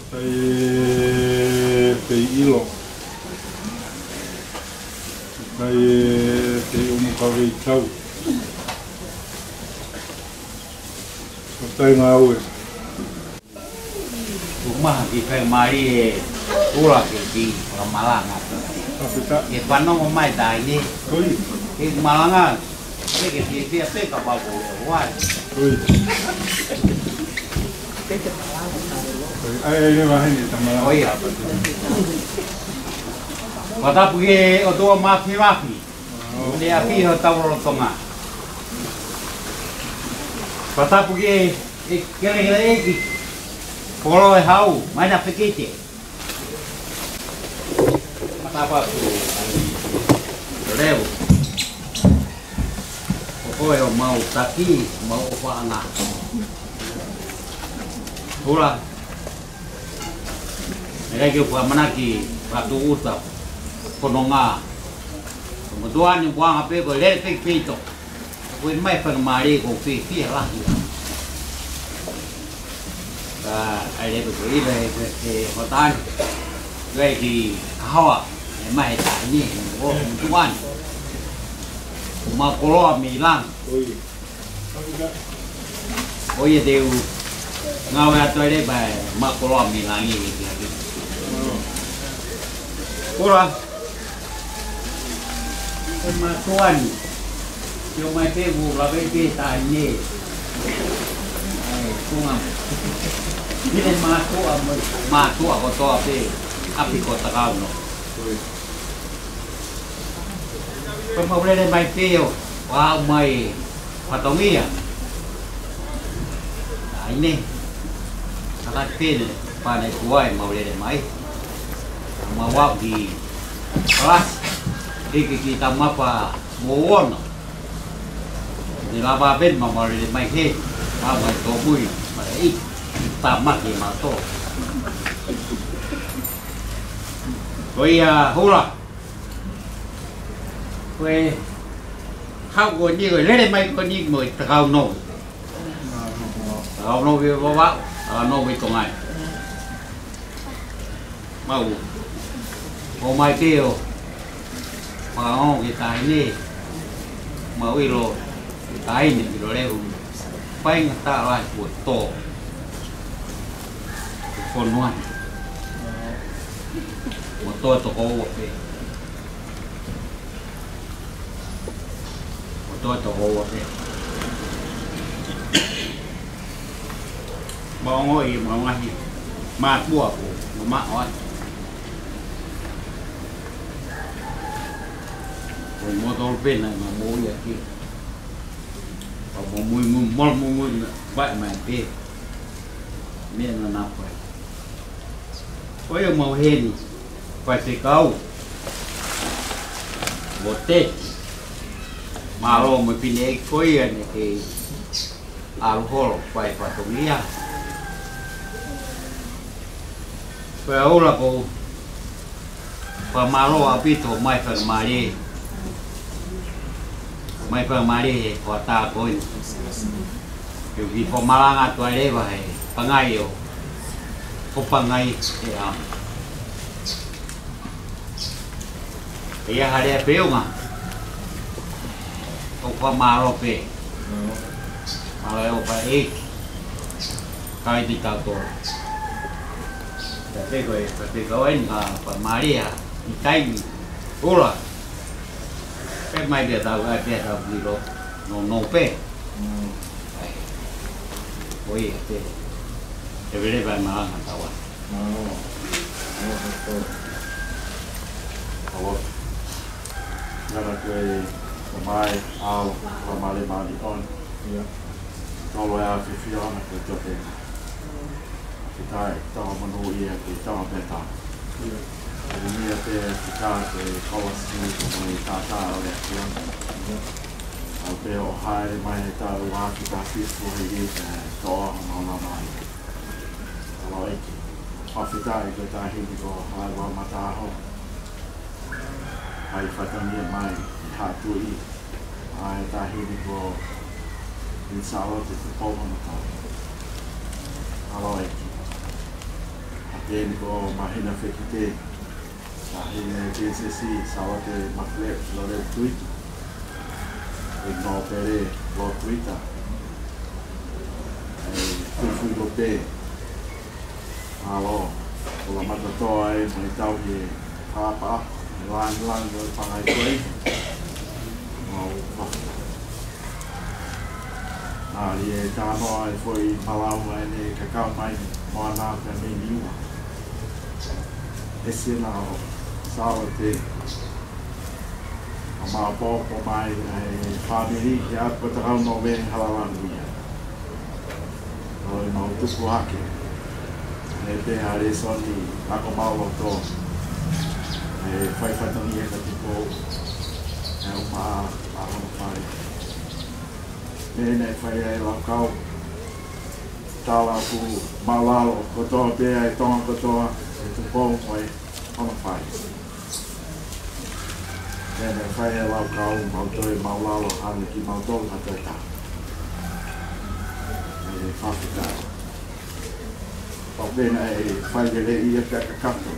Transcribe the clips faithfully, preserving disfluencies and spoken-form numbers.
Kae ʻi ai pē ʻilo. Kae ʻi ai pē ʻumu kaveitau. Kae ʻi ai ngāue. Kuo maha ki fai mali e ula ke ki fakamalanga. Kapita. Ke fanongo mai taʻahine. Oi. Ke malanga. Ke ke fiefia pē kapau ko e ua. Oi. ʻAi, ʻai, ʻai, ʻai, ʻai, tamala. ʻOi, ʻa. Fakatapu ki he ʻOtua Mafimafi. Ne afi hotau lolotonga. Fakatapu ki he kelekele ʻeiki. Polo e hau, mai na fekete. Fakatapu atu. Leo. Ko koe ʻoku mau taki, mau ʻofaʻanga. Hula. Naʻe ʻikai ke u fakamanaki, fakatūʻuta, fononga. Ko e motuʻa ni ʻoku anga pē ko e lele pē ki peito. Ko e mai fanga mali ko e fiefia lahi. Ka ʻai lele ko e ʻilo e, e, e hotani. Ko e ki kahoa, e mai e taʻahine, ko e motuʻa ni. Ko Makoloa mei langi. ʻOi. ʻOi, ʻe te u ngāue atu ai leva ʻe Makoloa mei langi ʻi he ʻapi. Kora. Ko e mātuʻa ni. Te u mai pē u lave pē taʻahine. ʻAi, kunga. Ki he mātuʻa mo, mātuʻa kotoa pē ʻapi ko Takauno. ʻOi. Ko e mau lele mai pē ʻo, ʻo aʻu mai fatongia. ʻAi ne. Kata pene, pane kuai mau lele mai. Mau aʻu ki kalasi. Hiki ki tamapa mo ono. Ne lava pene mau, mau lele mai he. Mau mai tōmui, mai i. Tamaki mau tō. Ko ia hula. Ko e hau ko eni, ko e lele mai ko eni mo e Takauno. Takauno ʻi Vavaʻu, Takauno ʻi Tonga ni. Mau. ʻO mai pē ʻo. Mau ki he taʻahine. Mau ʻilo. Taʻahine ʻilo lehu. Faingataʻa lahi kuo tō. Ko e fonua ni. Mo tō toko ua pē. Ko e toko ua pē. Maʻongoʻi, maʻongahi, mātuʻa ko, mamaʻo ai. Ko e moutolu pē naʻa mau moʻui ʻaki. Ka mau muimui, mau muimui, vaʻe mai pē. Meʻa naʻa na fai. Ko ia mau heni, faifekau. Mo te. Mālō mo e fineʻeiki ko ia ne kei ʻalu holo fai fatongia. Ko e ʻaula ko Fakamālō ʻaupito mai fakamālie. Mai fakamālie he hoʻatā ko eni. Ke u kiʻi fakamalanga atu ai leva he pangai ʻo, ko pangai ʻe ʻamu. ʻE ʻi ai ha lea feʻunga. ʻOku fakamālō pē. Mālō e ʻofa ʻeiki. Kae ʻi ai kitautolu. Ka te ko e, ka te ko e, ka fakamālie ʻi taimi ʻula. Pea mai pea tau, ʻai pea tau ki lo. No, no pē. ʻAi. ʻOi, te. Te vele vai malanga tawa. ʻAo. Ngana ko e tamai ʻa Lamale Maliʻoni. Ia. Tolo e ʻAfio ʻOtua ko e Toketā. Fakafetaʻi, Tonga monūʻia ki Tonga pē taha. Ia. ʻI he meʻa pē ʻa e fika ko e kolosi ko e tātā ʻo e ʻAfio. Ia. ʻAlu pē ʻo hāʻele mai he taʻu ua afe taha fitu ʻi he toʻa ʻo Mauna Mai. ʻAlo ʻEiki. Fakafetaʻi ko e taʻahine ko Halaiuau Mataʻaho. ʻAi fatongia mai ʻi Haʻatuʻi. ʻAi taʻahine ko Lady Sālote Tupou Hono Tau. ʻAlo ʻEiki. ʻAteni ko Mahina Fekite. Taʻahine Pilinisesi Sālote Mafileʻi Loleu Tuita. ʻE Nōpele Lolotu Tuita. ʻE Fuifui Lope. ʻAlo, ʻo Lamatatoa ʻe mai tau he papa, he lāngilangi ʻo e pangai ko ē. Mau fa. ʻA ia ʻe tānoa e foʻi malau ʻa ʻene kakau mai, mo ana pē mei Niua. ʻE sina ʻo Sālote. ʻA māpōpō mai ʻa e fāmili ki ʻapi ko Takau Nove Halalami ia. ʻO e mau tuku hake. ʻE pē ha lēsoni ako maʻuloto. ʻE fai fatongia ka Tupou. ʻE uma ʻa hono fale. Meʻa naʻe fai ai e laukau. Tala ʻoku mālalo kotoa pē ʻa e Tonga kotoa, ʻe Tupou mo e hono fai. Meʻa naʻe fai e laukau, mau toe mālalo hangē kimautolu ha toe taha. ʻE fakafetaʻi. Pau pē naʻe fai lelei ia pea kakato.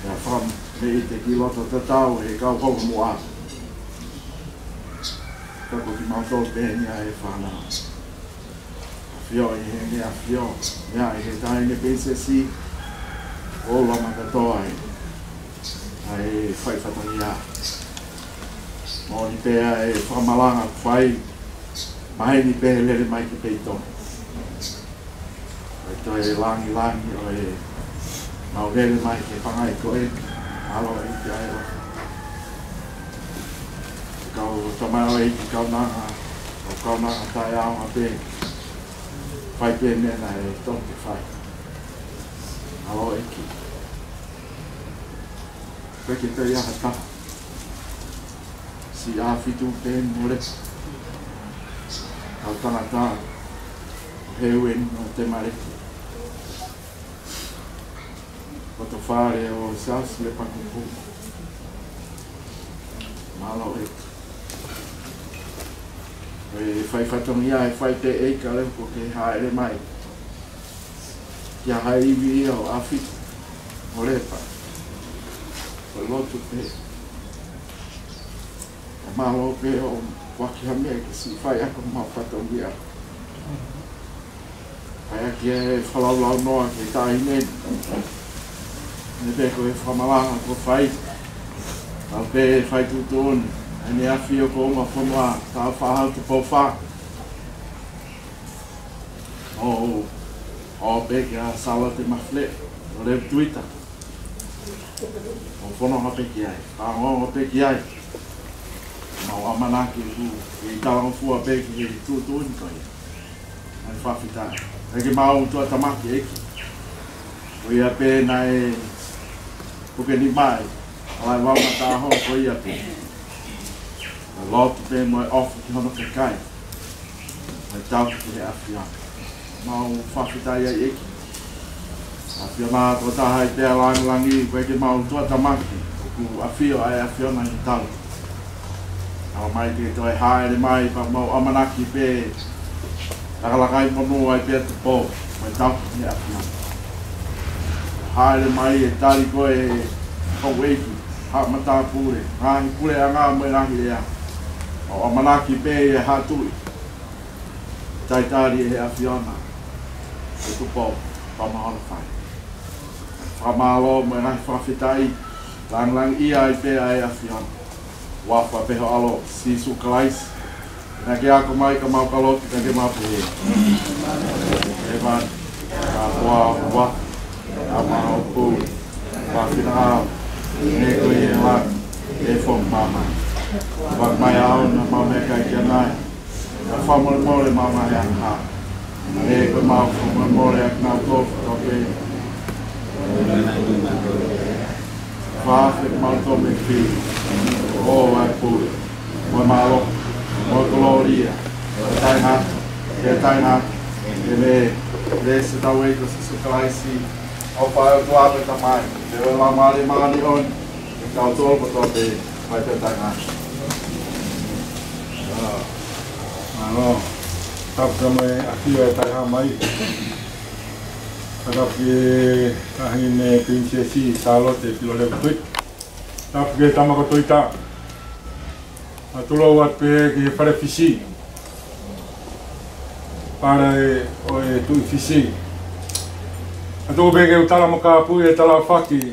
ʻE fam, meʻa te ki loto tatau, ʻe kau hou muʻa. Ka ko kimautolu pē eni ʻa e fānau. ʻAfio ʻi he meʻa ʻafio, meʻa ʻi he taʻahine Pilinisesi, ʻo Lamatatoa ʻe, ʻa e fai fatongia. Moʻoni pē ʻa e fakamalanga fai, maheni pē lele mai ki peito. ʻE toe lāngilangi ʻo e mau lele mai ki he pangai ko ē, ʻalo ʻEiki ʻa e ʻofa. Kau tamaioʻeiki kaunanga, ʻo kaunanga taʻeʻaonga pē, fai pē meʻa naʻe tonu ke fai. ʻAlo ʻEiki. Pea ke toe ʻi ai ha taha. Siʻi ʻAfio Tuʻi pē mo Lepa. Kau tangata, ʻo Heueni mo Temaleki. Kotofale ʻo Siaosi Lepakupu. Mālō ʻEiki. ʻE fai fatongia, ʻe fai pē ʻEiki ka leo ko ke hāʻele mai. Kia hai ivi ia ʻo ʻAfio mo Lepa. Ko e lotu pē. ʻE mālō pē ʻo ʻoatu ha meʻa ke siʻi fai ʻaki homau fatongia. Fai ʻaki e fakalaulaunoa ki he taʻahine ni. Meʻa pē ko e fakamalanga kuo fai. Kau pē fai tuʻutuʻuni. ʻEne ʻAfio ko Uma Fonua, Tāufaʻāhau Tupou Fā. ʻO, ʻo pē kia Sālote Mafileʻi Loleu Tuita. ʻO fononga pē ki ai, fanongo pē ki ai. Mau ʻamanaki ʻoku, ʻe talangofua pē ki he tuʻutuʻuni ko ia. Mau fakafetaʻi. ʻEiki mau tuʻatamaki ʻEiki. Ko ia pē naʻe puke ni mai, ʻa e Halaiuau Mataʻaho ko ia pē. Lotu pē mo e ʻofa ki hono kakai. Mo e tauhi ki he ʻAfiona. Mau fakafetaʻi ai ʻEiki. ʻAfiona tokotaha ʻi pea langilangi, ko ʻEiki mau tuʻatamaki. ʻOku ʻafio ai ʻAfiona ʻi he tau. ʻAlu mai ke toe hāʻele mai, pea mau ʻamanaki pē. Lakalaka ʻi monū ai pea Tupou, mo e tauhi ki he ʻAfiona. Hāʻele mai ʻe tali koe ʻe houʻeiki, haʻa matāpule, ngaahi puleʻanga mo e ngaahi lea. ʻO ʻamanaki pē ʻe Haʻatuʻi. Talitali ʻe he ʻAfiona. ʻE Tupou, pea mo hono fai. Fakamālō mo e ngaahi fakafetaʻi, langilangiʻia ai pē ʻa e ʻAfiona. Huafa pē ho ʻAlo, Sīsū Kalaisi. Naʻa ke ako mai ka mau ka lotu, naʻa ke mau pehē. ʻEvani, ka poa ua, a ma o pu, ka fina au, Hangē ko ia ʻi langi, ʻi he fonua mo māmani. Fakamaau ʻa e meʻa ʻoku ʻikai ke ʻi ai. Pea fakamolemole ʻemau ngaahi angahala. Hangē ko ʻemau fakamolemole ʻa kinautolu kotoa pē. Fakafeʻao kimautolu mei he fili. ʻO ʻai pule, mo e mālohi, mo e kolōlia, ʻo taʻengata, ʻo taʻengata. ʻĒmeni. Lelei ʻetau ʻEiki ko Sīsū Kalaisi, ʻofa ʻa e ʻOtua ko e Tamai, feohi ʻa e Laumālie Māʻoniʻoni, ʻiate kitautolu kotoa pē, ʻo fai pē ʻo taʻengata. Mālō. Tapu mo e ʻafio ʻa e Taʻehāmai. Tapu ki he Taʻahine Pilinisesi Sālote Pilolevu Tuʻi. Tapu ki he Tama ko Tuita. Ā, tulou atu pē ki he Fale Fisi. Fale ʻo e Tuʻi Fisi. Ā, tuku pē ke u tala mo kāpui e talafaki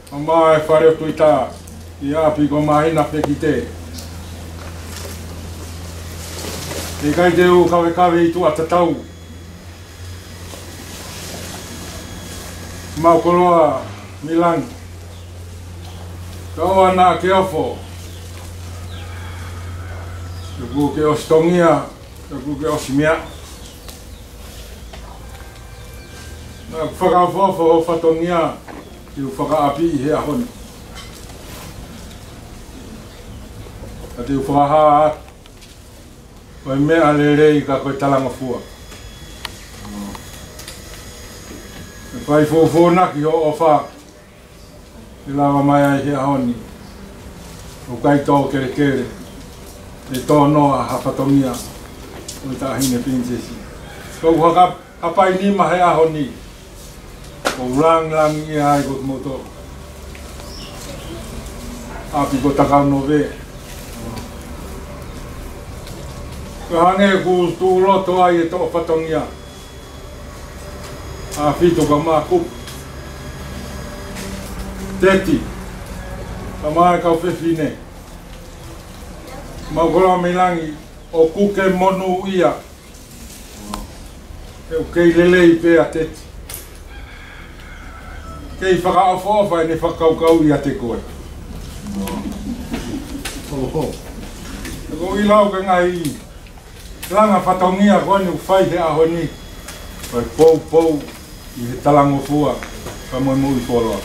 ʻo e fale ʻo Tuita ʻi ʻapi ko Māhina Fekite. ʻIkai te u kavekave ʻi tuʻa tatau. Mau koloa mei langi. Ka ʻoua naʻa ke ofo. Kuo ke ʻosi tongia, kuo ke ʻosi meʻa. Naʻa ku fakaofoofo ho fatongia ke u fakaʻapi ʻi he ʻaho ni. Ka te u fakahā atu ko e meʻa lelei ka ko e talangofua. ʻE fai fōfōnaki hoʻo ʻofa ke lava mai ai he ʻaho ni. ʻOku ʻikai tō kelekele ʻe tō noa ha fatongia ʻo e Taʻahine Pilinisesi. Ko u haka hapai nima he ʻaho ni. Ko u langilangiʻia ai ko kimoutolu. ʻApi ko Takaunove. Ko e hangē kuo tuʻu loto ai e toʻo fatongia. ʻA Fitu ka Makupu. Teti. Ka mai kau fefine. Mau koloa mei langi ʻoku ke monūʻia. ʻE u kei lelei pē ʻa Teti. Kei fakaʻofoʻofa ʻene fakakaukau ʻiate koe. ʻOku ou ʻilo ko e ngaahi langa fatongia ko eni ʻoku fai he ʻaho ni. Ko e poupou ʻi he talangofua ka mo e moʻui fuoloa.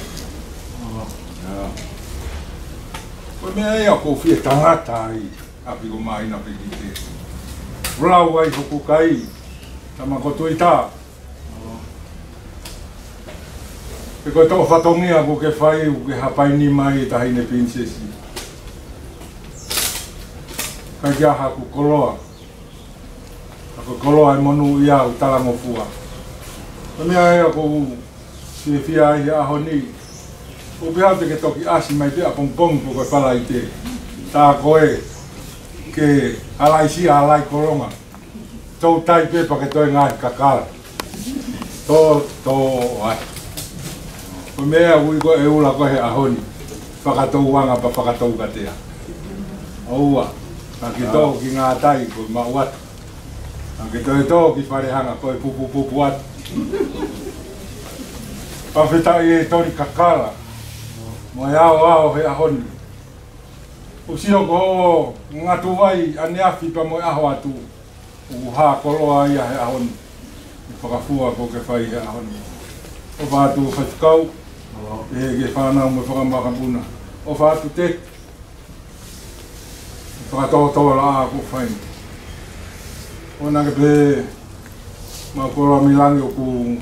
Ko e meʻa ia ʻoku ou fie tangata ai. ʻApi ko Māhina Fekite. Lau ai hoku kai, Tama ko Tuita. He ko e toʻo fatongia kuo ke fai, kuo ke hapai nima ai e Taʻahine Pilinisesi. Ka ʻikai ke ʻi ai haku koloa. Ka ko e koloa ʻe monūʻia ʻoku talangofua. Ko e meʻa ia ʻoku ou fiefia ai he ʻaho ni. ʻOku pehē te ke toki ʻasi mai pē ʻapongipongi pe ko e Falaite. Tā ko ē ke ʻalaisi ʻalai kolonga. Toutai pē pea ke toe ngaahi kakala. Tō, tō, ʻai. Ko e meʻa ʻoku ui ko e ʻula ko ē he ʻaho ni. Fakatouanga pea fakatoukatea. ʻOua. Ka ke tō ki ngātai ko e maʻu atu. Ka ke toe tō ki Falehanga ko e pupupupu atu. Fakafetaʻi e toli kakala mo e aoao he ʻaho ni. ʻOku sio ko hoʻo ngatu vai ʻaneafi pea mo e ʻaho atu. ʻOku hā koloa ia he ʻaho ni. ʻI he fakafua kuo ke fai he ʻaho ni. ʻOfa atu Faifekau. Mālō. ʻE ke fānau mo e fakamakapuna. ʻOfa atu Teti. Fakatōtōlaʻā kuo fai. ʻOua naʻa ke pehē mau koloa mei langi ʻoku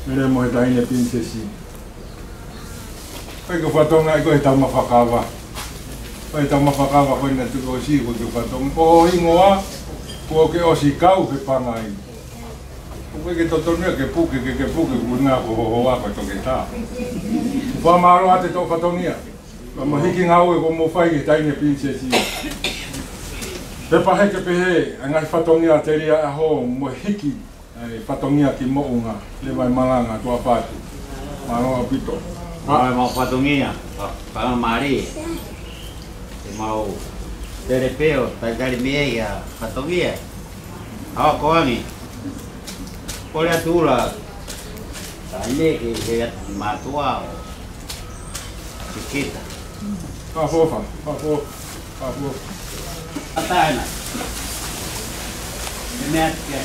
lele mo e Taʻahine Pilinisesi. Pea ko e fatongia ko e taumafa kava. Ko e taumafa kava ko ena tuku ʻosi ko e fatongia. Ko e hingoa, kuo ke ʻosi kau he pangai. ʻOku ʻikai ke totonu ia ke puke, ke, ke puke, kuo ngā ko hohoa ko e toketā. Fakamālō atu e toʻo fatongia. Pea mo e hiki ngāue kuo mou fai ki he Taʻahine Pilinisesi. Pea pehē ke pehē, ʻa e ngaahi fatongia telia ʻaho mo e hiki, ʻa e fatongia ki moʻunga, leva e malanga, tuʻa ʻofa atu. Mālō ʻaupito. Mālō e mau fatongia, pa-, pa mālie. Te mau tele pē ʻo talitali mei ai ʻa e fatongia. ʻA ko ange. Kole atu ʻula. Taʻahine ke he atu mātuʻa ʻo Kita. Fakaʻofoʻofa, fakaʻofoʻofa, fakaʻofoʻofa. Ataena. Meʻa ke.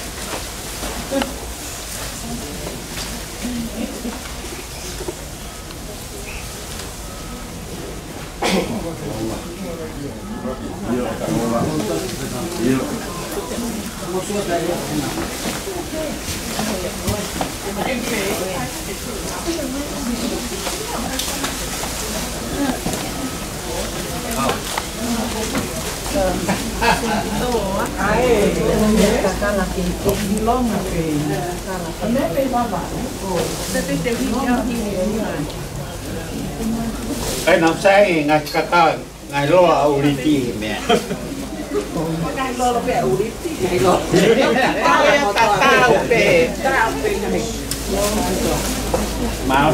Ai, nau sai, ngaahi kakau, ngaahi loa ʻa ʻUliti meʻa. Ngaahi loa pē ʻa ʻUliti, ngaahi loa. Ai, ʻa tatau pē. Mau.